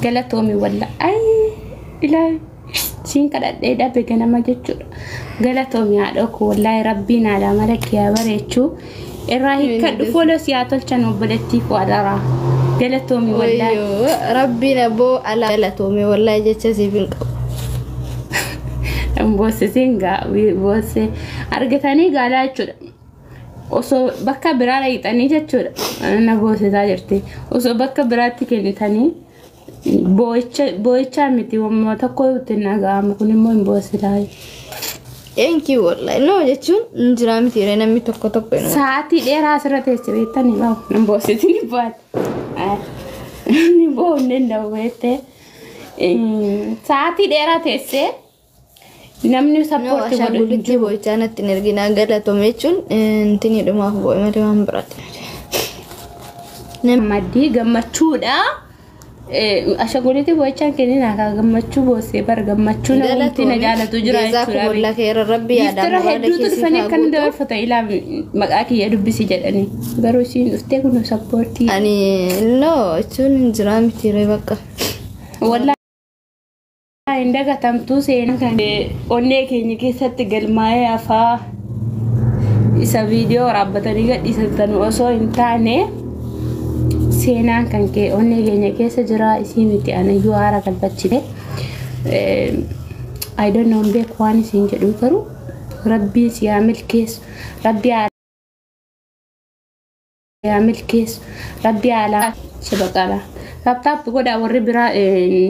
Galatoomi walla. Ay ilaahi siin kadhadhee dhabe ganama jechuudha. Galatoomi haadha koo, wallaahi rabbiin haadha mala kiyyaa bareechuu. Irraa hiikkadhu, follow si haa tolchan, obboleettii koo, adaraa. Galatoomi wallaahi. Wayyoo, rabbiin aboo alaa galatoome, wallaahi jecha siif hin qabu. Boossisiin gaa boossee argatanii gaalaa jechuudha. Osoo bakka biraa dhaqxanii jechuudha. Na boosisaa jirti. Osoo bakka biraatti kennitanii boo'icha boo'ichaa miti, wamma tokko itti naga'amu kun immoo hin boosisaa. Thank you wallahi. No jechuun hin jiraa miti namni tokko tokko inuma. Sa'aatii dheeraa asirra teesse beektanii bahu. Nan boosisin ni baate. Ni boo'u hin danda'u beektee. Sa'aatii dheeraa teessee namni No, support godhu hin ashaangullitti jiru. boo'ichaa natti hin erginaa, galatoome jechuun intini dhumaaf boo'e malee waan biraatti miti. Maddii gammachuudha. Ashaangullitti boo'ichaan kennina akka gammachuu boossee bara gammachuu namni na jaalatu jira jechuudha. Jazaakumullah khairan, rabbi yaadaan Giftira muraada hedduutu keessi dhufanii haa akka nu guutu. dabarfatan ilaa maqaa kiyya dubbisi jedhanii. Garuu isiin dhuftee kun support. Ani no jechuun hin jiraa miti ree bakka. Wallaahi hin dagatamtuu, seenaa kan onnee keenya keessatti galmaa'ee hafaa, isa viidiyoo waraabbatanii gadhiisatan osoo hin taane, seenaan kan kee onnee keenya keessa jira. Isii miti, anayyuu haara galfachite. I don't know, beeku waan isiin jedhu, garuu rabbiin si haa milkeessu, rabbi haa milkeessu, rabbi haalaa shabaqala. Tap tap godhaa, warri biraa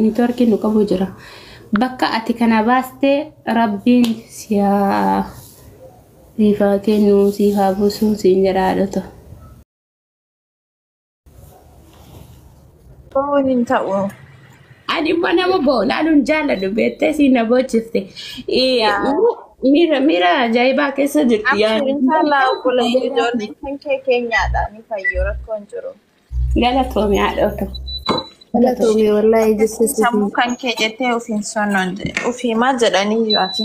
networkiin nu qabu jira. Bakka ati kana baastee rabbiin si haa siif haa kennu, siif haa buusu siin jedha haadhota. Bo'oon hin ta'u. Ani immoo nama bo'u laaluun jaalladhu beektee, siin na boochifte. Miira miira ajaa'ibaa keessa jirti yaa. Abshir, inshallah obboleeyyan ijoolleen kan kee keenyaadha, ni fayyu, rakkoon jiru. Galatoomi haadhota. Galatoome wallaahi jecha siif hin Sammuu kan kee jettee ofiin sonnoon ofii maal jedhanii iyyuu ati.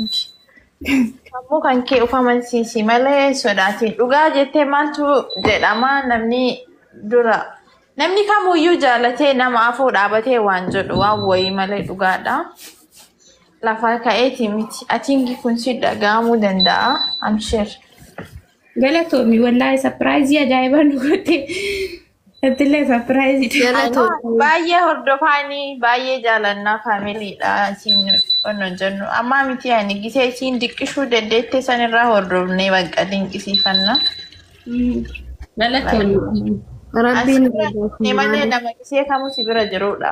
Sammuu kan kee of amansiisi malee sodaatiin dhugaa jettee maaltu jedhama, namni dura. Namni kamuyyuu jaalatee nama afoo dhaabatee waan jedhu waan wayii malee dhugaadha. Lafa ka'eeti miti. Atingi kun si dhaga'amuu danda'a. Amshir. Galatoomi wallaahi, surprise ajaa'ibaa nu goote. Attillee surprise. Galatoome. Baay'ee hordofaanii baay'ee jaalannaa familydha isiin onno jennu. Ammaa miti, ani gisee isiin diqqishuu dandeettee sanirraa hordofnee bakka dinqisiifanna. Galatoomi. Rabbiin Asirra malee nama gisee kamuu si bira jirudha.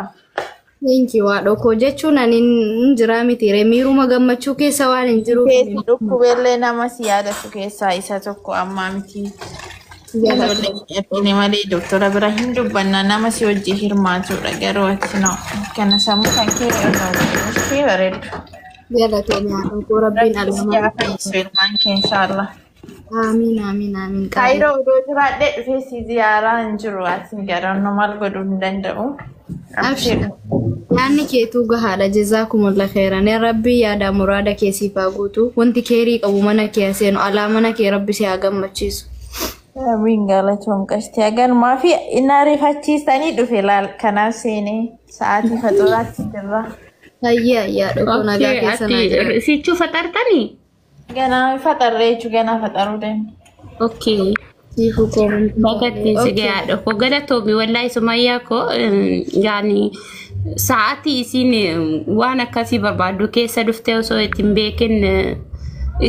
Thank you haadha koo, jechuun ani hin jiraa miti ree, miiruma gammachuu keessa waan hin jiruuf. Keessi dhukkubeellee nama si yaadatu keessaa isa tokko ammaa miti. Ijoollee ergine malee doktora bira hin dubbanna, nama si hojii hirmaatudha, garuu ati no. Kana sammuu kan kee ishee bareeddu. Galatoome haadha koo, rabbiin Rabbi si alama. haa fayyisu ilmaan kee inshaallah. Amiin, amiin, amiin. Kaayiroo odoo jiraadhee dhufee si ziyaaraa hin jiru, asin garuu maal godhuu hin danda'u. Abshir. Yaadni keetuu gahaadha. Jazaakumullah khairan. Yaa Rabbii, yaada muraada kee siif haa guutu. Wanti keerii qabu mana kee haa seenu. Alaa mana kee Rabbi si haa gammachiisu. Rabbiin galatoom qashtii aganumaa fi inni ariifachiistanii dhufe laal, kanaaf seenee sa'aatii faxoraatti jirra. Hayyaa hayyaa, dhokoo nagaa keessa naa jira. Okay, sichuu faxartanii? Ganaa faxarree jechuun ganaa faxaruu deemu. Okay. Siifuu koo. Bakka si gahaadha. Koo galatoomi wallaahi, Sumayyaa koo, yaani sa'aatii isiin waan akkasii barbaaddu keessa dhuftee osoo itti hin beekin,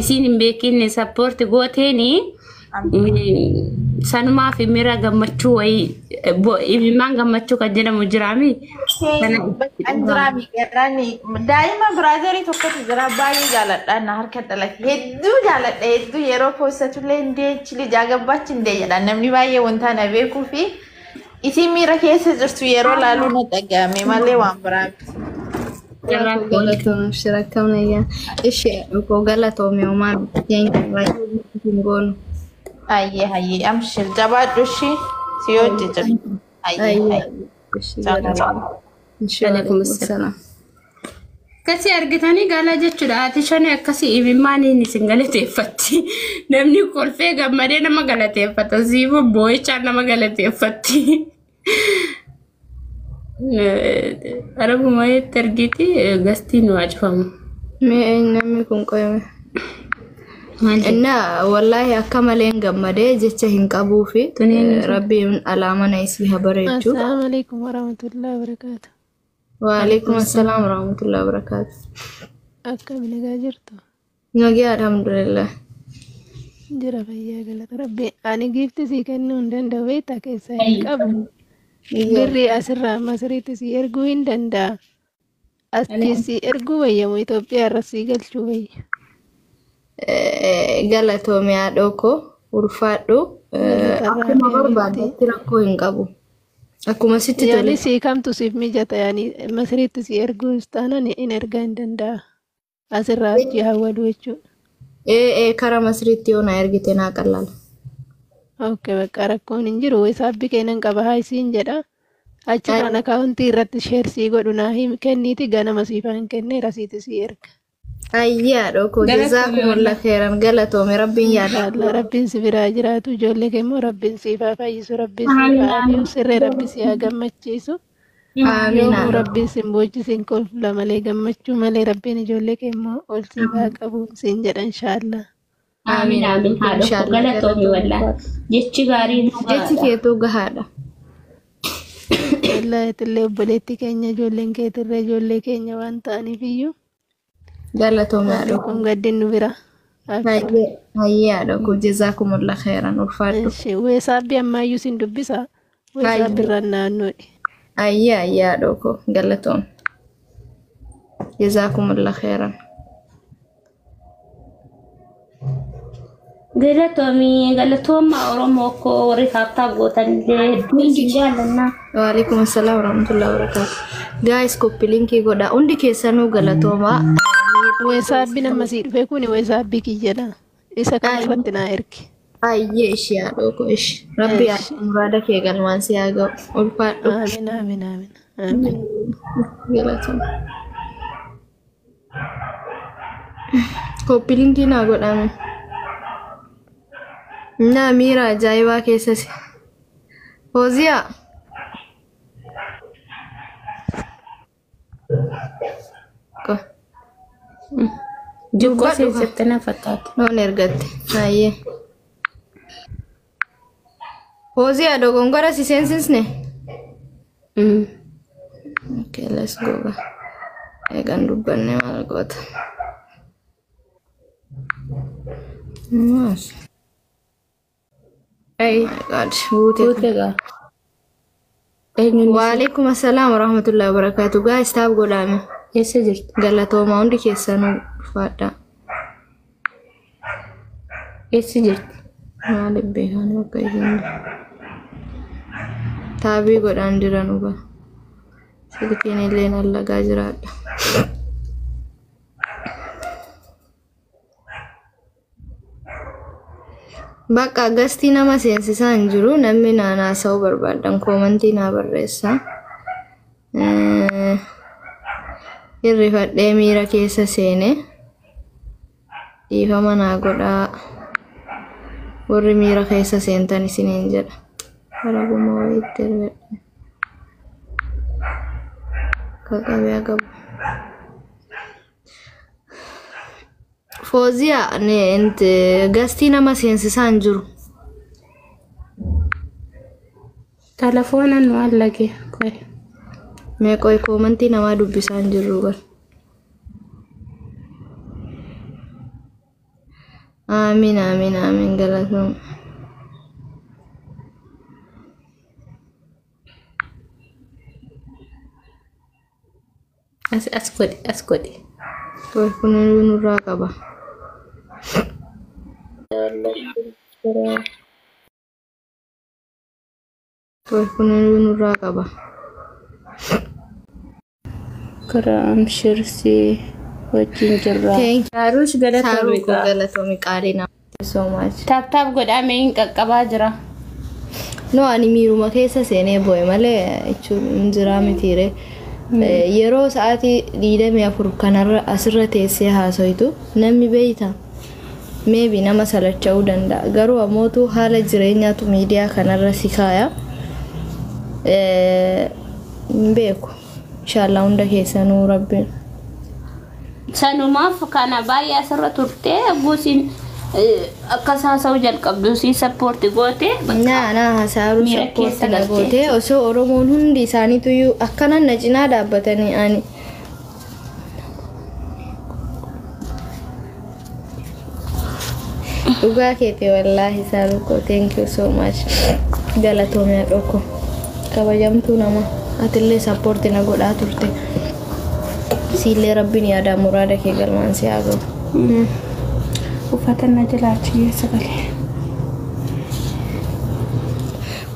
isiin hin beekin support gooteeni, sanumaaf miira gammachuu wayii, imimmaan gammachuu kan jedhamu jiraami. An jiraami garraani daa'ima brother tokkotu jira, baay'ee jaaladha, na harka dhalate, hedduu jaaladha, hedduu yeroo postatullee indee chili jaagabbachi indee jedha, namni baay'ee wanta na beekuu fi isii miira keessa jirtu yeroo laaluu na dhaga'ame malee waan biraa miti. Galatoome, shira akkam nayyaa. Ishee dhokoo galatoome, homaa miti. Thank you baay'ee hin goonu. Hayyee hayyee, amshir, jabaadhu, ishii si hojii jira. Hayyee Hayyaa. hayyee. Ishee galatoome. Ishee Alaikum waalaikum salaam. Akkasii argitanii galaa jechuudha. Haati shanii akkasii imimmaaniin isin galateeffatti. Namni kolfee gammadee nama galateeffata. Siifuu boo'ichaan nama galateeffatti. Arabuma itti ergiti gastiin waa cufamu. Mee namni kun qoyame. Maal jedhu? Inna wallaahi akka malee hin gammadee jecha hin qabuu fi Tuni eenyu? Rabbiin alaa mana isii haa bareechu. Assalamu alaikum warahmatullahi wabarakatuh. Waalaikum assalaam warahmatullahi wabarakaatu. Akkam nagaa jirtu? Nagaa alhamdulillah. Jira fayyaa galata rabbi. Ani giifti sii kennuu hin danda'u beektaa keessaa hin qabu. Birrii asirraa masriitti sii erguu hin danda'a. Asii sii erguu wayyamu Itoophiyaa irra sii galchuu wayya. Galatoomi haadhoo koo ulfaadhu. Galata Akkuma rabbi habiibti. barbaaddetti rakkoo hin qabu. Akkuma sitti Yaani tole. sii kamtu siif mijata yaani masriitti sii erguu taanaan hin ergaa hin danda'a. Asirraa achi hawwaduu jechuudha. Ee kara masriitti yoo na ergite naa qallala. Okay, bakka rakkoon hin jiru. Isaabbi keenan qaba haa isiin jedha. Achirraan akaawuntii irratti sheer sii godhu naa himi kenniiti ganama siifaan kennee rasiiti sii erga. Ayyee haadhoo koo Galatoomi jazaakumullah wallah. khairan galatoomi rabbiin yaada. Inshaallah rabbiin si biraa jiraatu ijoollee kee immoo rabbiin siif haa fayyisu rabbiin siif Amiin haa afiyu amiin. sirree rabbi si haa gammachiisu. Amiin Yoomuu haadhoo. rabbiin sin boojjisin kolfula malee gammachuu malee rabbiin ijoollee kee immoo ol siif haa qabu siin jedha inshaallah. Amiin Amiin amiin haadhoo koo haadha koo inshaallah galatoomi galatoomi wallah. ulfaadhu. Jechi gaarii nu Jechi gahaadha. keetuu gahaadha. Wallaahi illee obboleetti keenya ijoolleen keetirree ijoollee keenya waan ta'aniif iyyuu Galatoomi wanti haadhoo koo. kun gaddin nu bira. Abshir. Ayyee ayyee haadhoo koo jazaakumullah khairan ulfaadhu. Eshi weesaabbi ammaayyuu sin dubbisa. Weesaabbi Ayyee irraan naannoodhi. ayyee ayyee haadhoo koo galatoomi. Jazaakumullah khairan. Galatoomi galatooma Oromoo koo warri taaptaap gootan illee hedduu isin jaallannaa. Waalaikum assalam warahmatullahi wabarakatuh. Guys, copy linkii godha. Hundi keessanuu galatoomaa. Weesaabbiin amma sii dhufe kuni weesaabbii kiyyadha. Isa kana irratti naa ergi. Ayyee ishee haadhoo koo ishee. Rabbi Eshi. muraada kee galmaan si haa ga'u. Ulfaadhu. Aamin aamin aamin aamin. Galatooma. Copy linkii naa godhame. Naa miira ajaa'ibaa keessas. Fooziyaa. Ko. Jikkoo Dubbadhu ka. seensifte na fakkaata. Noon ergatte. Ayyee. Fooziyaa dogongora si seensisne. Okay, let's go. Ga. Eegan dubbanne maal goota. Maas. Ay My God. Guute. guute gaa. Eenyuun si Waalaikum assalam warahmatullahi wabarakatuh. Guys, taap godhame. eessa jirti? Galatooma hundi keessanuu ulfaadha. Eessa jirti? Maaliif beekan bakka isin taabii godhaan jiran uba. Silkiin illee allagaa jiraadha. Bakka gastii nama seensisaa hin jiru namni naan haasa'uu barbaadan koomantii naa barreessa. Hirrifadhee miira keessa seene dhiifama naa godhaa warri miira keessa seentan isiniin jedha. Arabuma wayiitti ergadhe. Qaqabee qabu. Fooziyaa gastii nama seensisaa hin jiru. Telefoona nu allage. Qoy. Mee qoy koomantii namaa dubbisaa hin jirru bar. Amiin amiin amiin galatoom. As as godhi as godhi. Qoy kun nurraa qaba. Qoy kun nurraa qaba. Karaa amshirsii wajjin jirra. Thank you. Saaruush Saaruu galatoomi koo gaa. galatoomi qaalii nama. So much. Taap taap godhamee hin qaqqabaa jira. No ani miiruma keessa seenee boo'e malee jechuun hin jiraa mitiire. Yeroo sa'aatii 24 kanarra asirra teessee haasoytu namni beeyta. Maybe nama salacha'uu danda'a. Garuu ammootu haala jireenyaatu miidiyaa kanarra si kaaya. Hin beeku. Inshaallah hunda keessanuu rabbiin. Sanumaaf kana baay'ee asirra turtee guusiin akkas haasa'uu jalqabdu si support goote. Naa naa hasaaruu Miira keessa support na galtee. Gootee osoo Oromoon hundi isaaniituyyuu akkanan na cinaa dhaabbatanii ani. Dhugaa keeti wallaahi saaruu koo, thank you so much. Galatoomii haadhoo koo. Kabajamtuu nama atillee support na godhaa turte. Siillee rabbiin yaadaa muraada kee galmaan si haa ga'u. Uffata na jalaa achi keessa galee.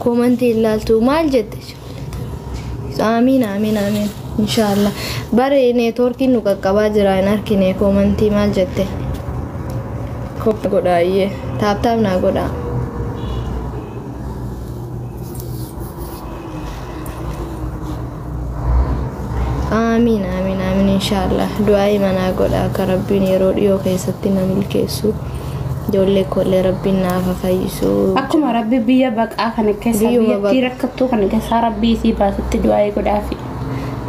Comment ilaaltu maal jette? Amiin, amiin, amiin, inshaallah. Bare networkiin nu qaqqabaa jira, hin argine comment maal jette. Copy godhaa iyyee tap tap naa godhaa. Amiin, amiin, amiin, inshaallah. Du'aa manaa godhaa akka rabbiin yeroo dhiyoo keessatti na milkeessu. Ijoollee koollee rabbiin naaf haa fayyisu. Akkuma rabbi biyya baqaa kana keessa Biyyuma biyyattii rakkattuu kana keessaa rabbii isii baasutti du'aa godhaafi.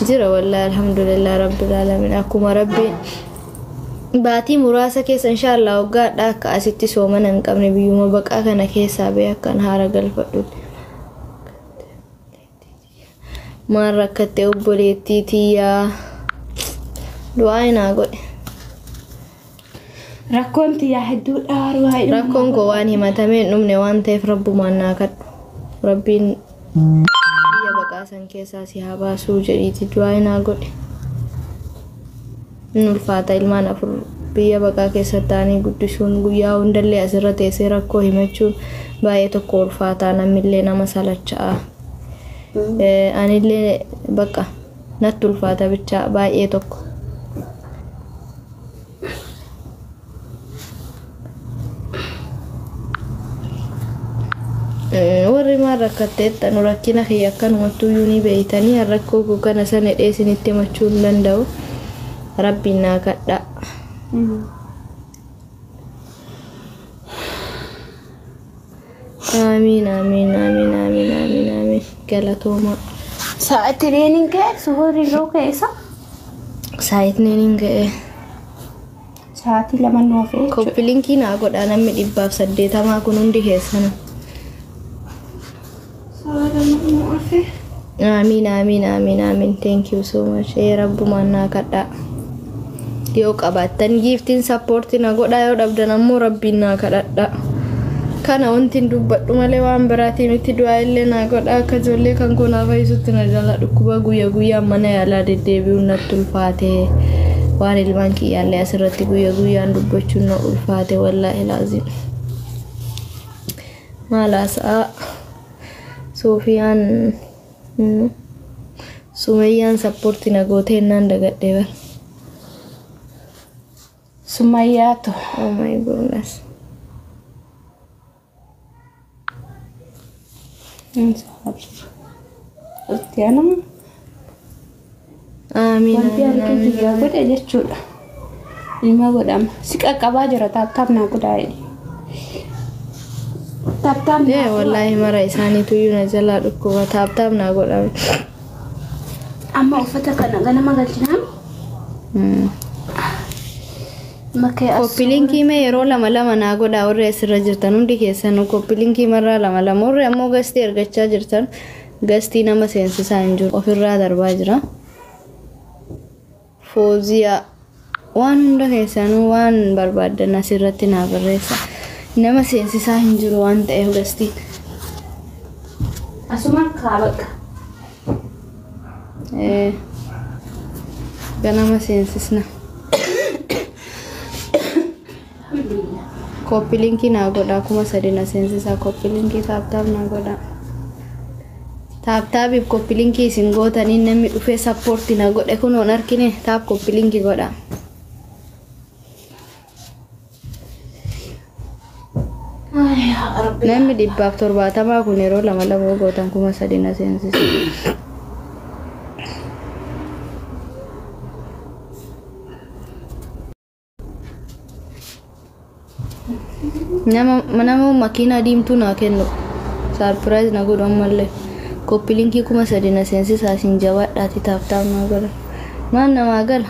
Jira wallahi, alhamdulillah rabbil alamin. Akkuma rabbi baatii muraasa keessa inshaallah waggaadha akka asitti soomana hin qabne biyyuma baqaa kana keessaa bee akkan haara galfadhutti. Maal rakkatte obboleettii tiyyaa? Du'aa naa godhe. Rakkoon tiyyaa hedduudha waa'ee. Rakkoon koo waan himatamee hin dhumne waan ta'eef rabbumaan naa kadhu. Rabbiin biyya baqaa san keessaa si haa baasuu jedhiiti du'aa naa godhe. Inni ulfaata, ilmaan afur biyya baqaa keessa ta'anii guddisuun, guyyaa hundallee asirra teessee rakkoo himachuun baay'ee tokko ulfaataa, namillee nama salacha'a. Anillee bakka natti ulfaata bichaa baay'ee tokko. Warri maal rakkatteetta nu rakkina kiyya akkanumattuu iyyuu ni beeytanii, rakkoo koo kana sana hidhee isinitti himachuu hin danda'u. Rabbiin naa kadhaa. Amiin, amiin, amiin, amiin, amiin, amiin, galatoomaa. Sa'aatiin hin ka'e suhurii yeroo keessa. Saayitniin hin ga'e. Sa'aatii 2 nu hafe jechuudha. Copy link naa godhaa namni 180 kun hundi keessana. Sa'a 2 nu hafe. Amiin, amiin, amiin, amiin, thank you so much. Ee, rabbumaan naa kadhaa. Yoo qabaattan giftiin support na godhaa, yoo dhabdan ammoo rabbiin naa kadhadhaa. Kana wanti hin dubbadhu malee waan biraatii miti. Du'aa illee naa godhaa akka ijoollee kan koo naa fayyisutti. Na jala dhukkuba guyya guyyaan mana yaalaa deddeebi'uun natti ulfaate. Waan ilmaan kiyyaallee asirratti guyya guyyaan dubbachuun na ulfaate wallaahi laazim. Maal haasa'a? Soofiyaan, Sumayyaan support na gootee naan dagadhee bara. Sumayyaatu. Oh my goodness. Itti aanama. Amiin. Wanti Amiin. harki Amiin. kiyyaa godhe jechuudha. Ilma godhama. Si qaqqabaa jira, tap tap naa godhaa jedhi. Tap tap naa Ee wallaahi mara isaaniitu iyyuu na jalaa dhukkuba, tap tap naa godhame. Amma uffata kana ganama galchinaan makee as. Copy link mee yeroo lama lama naa godhaa warri asirra jirtan hundi keessanuu, copy link marraa lama lama. Warri ammoo guest argachaa jirtan, guest nama seensisaa hin jiru, ofirraa darbaa jira. Fooziyaa, waan hunda keessanuu waan barbaaddan asirratti naa barreessa. Nama seensisaa hin jiru waan ta'eef guestiin. Asuma kaa bakka. Ee, ganama seensisna. Copy link naa godhaa, 3000 na seensisaa, copy link tap tap naa godhaa. Tap tapiif copy link isin gootanii namni dhufee support na godhe kunoon argine, tap copy link godhaa. Namni 170 kun yeroo lama lama gootan 3000 na seensisa. Nama makiinaa diimtuu naa kennu. Surprise na godhu ammallee. Copy linkii 3000 na seensisaa, isin jabaadhaati tap tap naa gala. Maal namaa gala?